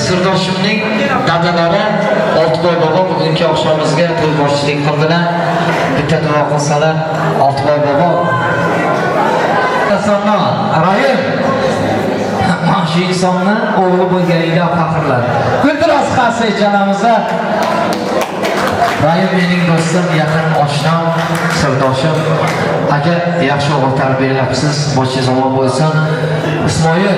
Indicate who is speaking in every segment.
Speaker 1: Sirdoshimning dadalari Oltiboy bobo bugungi oqshomimizga to'yboshchilik qildilar. Bitta duo qilsalar, Oltiboy bobo. Insonlar, Rahim, mana shu insonni o'g'li bo'lganidan faxrlan. Guldiroz qarsak chalamizda. Rahim mening do'stim, yaqin oshnam, sirdoshim. Aka, yaxshi o'g'il tarbiyalabsiz, boshingiz omon bo'lsin. Ismoil,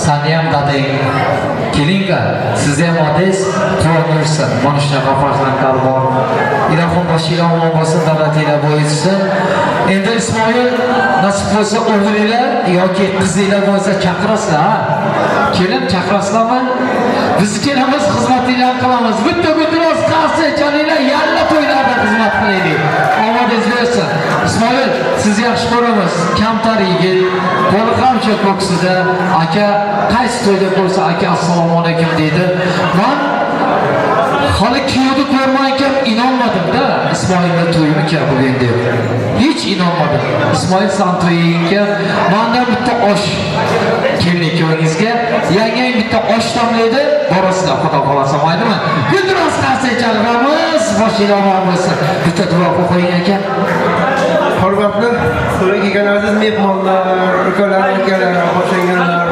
Speaker 1: sani ham dadang kelinka, sizni ham otangiz quvonursin. Mana shunaqa farzandlar bor. Ilohim, boshinglar omon bo'lsin, davlatinglar boyitsin. Endi Ismoil, nasib bo'lsa, o'g'linglar yoki qizinglar bo'lsa, chaqirasizlar, ha? Kelin chaqirasizlarmi? Biz kelamiz, xizmatinglarni qilamiz. Bitta guldiroz qarsak chalinglar, yalla to'ylarda xizmat qilaylik. Omadingiz bersin. Ismoil, sizni yaxshi ko'ramiz. Kamtar yigit, qo'li qamchi ko'ksida. Aka, qaysi to'yda bo'lsa, "Aka, assalomu alaykum" deydi. Man hali kuyovni ko'rmaykan inonmadim-da, Ismoilni to'yimikan bugun deb. Hech inonmadim. Ismoil, san to'yingga mandan bitta osh, kelin ikkovingizga yangang bitta osh damlaydi. Borasizlar, xudo xohlasa, maylimi? Guldiroz qarsak chalg'amiz, boshinglar omon bo'lsin. Bitta duo qilib qo'ying, aka.
Speaker 2: Hurmatli to'yga kelgan aziz mehmonlar, ukalar, akalar, opa-singillar,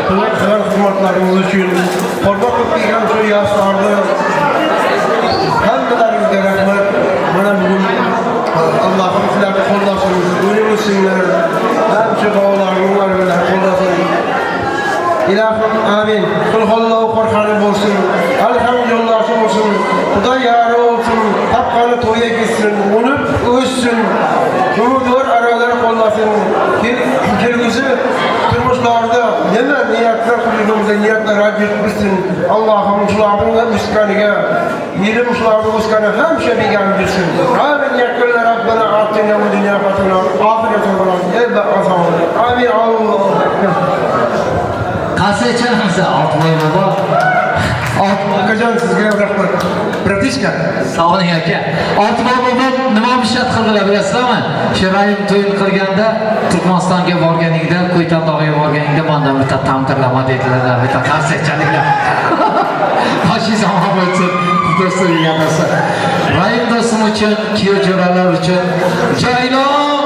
Speaker 2: qilgan xizmatlaringiz uchun, hurmat qilib kelgan shu yoshlarni hammalaringizga rahmat. Mana bugun Allohim sizlarni qo'llasin, o'lib o'singlar, hamma bolalarning bilan qo'llasin. Ilohim, amin. Qul Qur'oni bo'lsin, alham yo'ldoshi bo'lsin, Xudo yori bo'lsin, topqani to'yga ketsin, unib o'ssin, umidvor aralar qo'llasin. Kelgusi turmushlarda nima niyatlar qilganimizda niyatlar yetsin. Allohim shularning o'sganiga, yelim shularning o'sgani hamisha begona bersin. Amin. Yakilla Rabbana atina fid dunya hasana oxirati hasanatan. Amin. Allohu akbar.
Speaker 1: Qarsak chalamiz, Oltiboy bobo.
Speaker 2: Akajon, sizga rahmat. Братишка.
Speaker 1: Sog' bo'ling, aka. Oltiboy bobo nima обещать qildilar, bilasizlarmi? Shu Rahim to'yini qilganda, Turkmanistonga borganingda, Ko'ytan tog'iga borganingda mandan bitta tamtirlama dedilar, bitta qarsak chalinglar. Boshingiz omon bo'lsin, do'stim yeganasi. Rahim do'stim uchun, kuyov jo'ralar uchun Jaylon,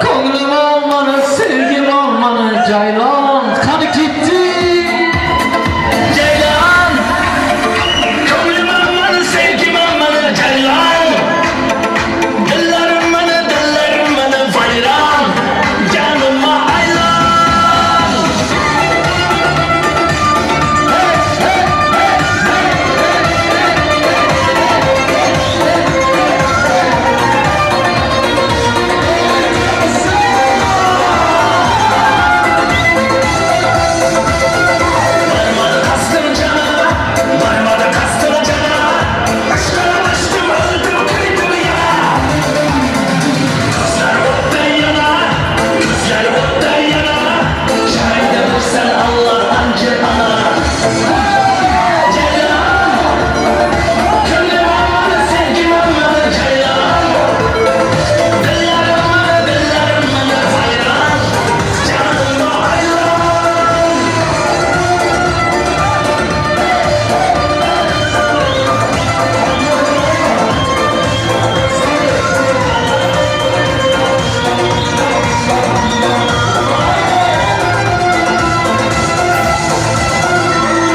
Speaker 1: ko'nglim olmani, sevgim olmani, Jaylon, qani ketdi?
Speaker 3: Ceylan, ko'nglim olmani, sevgim olmani, Ceylan. Dillarim mani, dillarim mani, vayron, canıma aylan. Hey, hey, hey, hey, hey, hey. Varmadı kastım cana, varmadı kastım cana. Aşkına düştüm, öldüm, kıydım ya. Gözler ottan yana, gözler ottan yana. Şahide sen Allah'tan ana. Ceylan, gönlüm olmadı, sevgim olmadı Ceylan. Dillerim bana, dillerim bana hayran. Canıma hayran.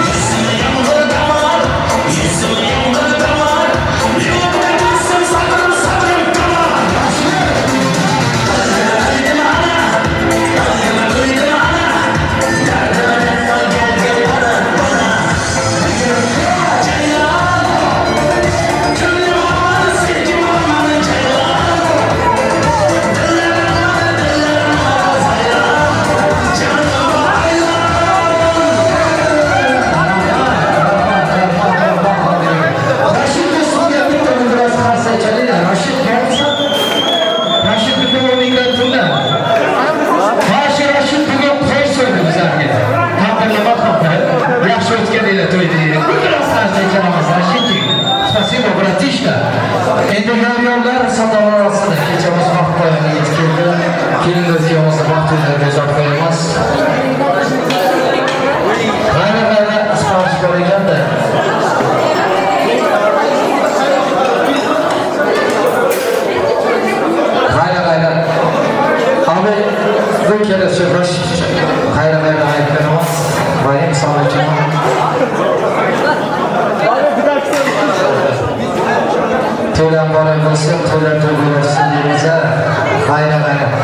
Speaker 3: Yüzüme yağmur damar, yüzüme yağmur damar. Yolumda gitsem sabrım sabrım tamam. Kıydım ana, kıydım kıydım ana. Derdime derman gel gel bana bana. Ceylan, gönlüm olmadı, sevgim olmadı Ceylan. Dillerim bana, dillerim bana hayran. Canıma hayran.
Speaker 1: Rashid do'stimga bitta guldiroz qarsak chalinglar. Rashid, bormisan? Rashid, bitta o'rningdan turdi. Mana shu Rashid bugun qo'y so'ydi bizlarga. Taqdirlama ham yaxshi o'tganinglar to'yni. Guldiroz qarsak chalamiz, Rashidchik. Спасибо, братишка. Endi yor-yorlar sadolar ostida kechamiz vaqt poyoniga yetib keldi. Kelin kuyovimizni baxt to'ylariga uzatib qo'yamiz. G'ayri g'ayri. To'ylar bo'lsin, to'ylar to'y bo'lsin deymiz. G'ayra g'ayra.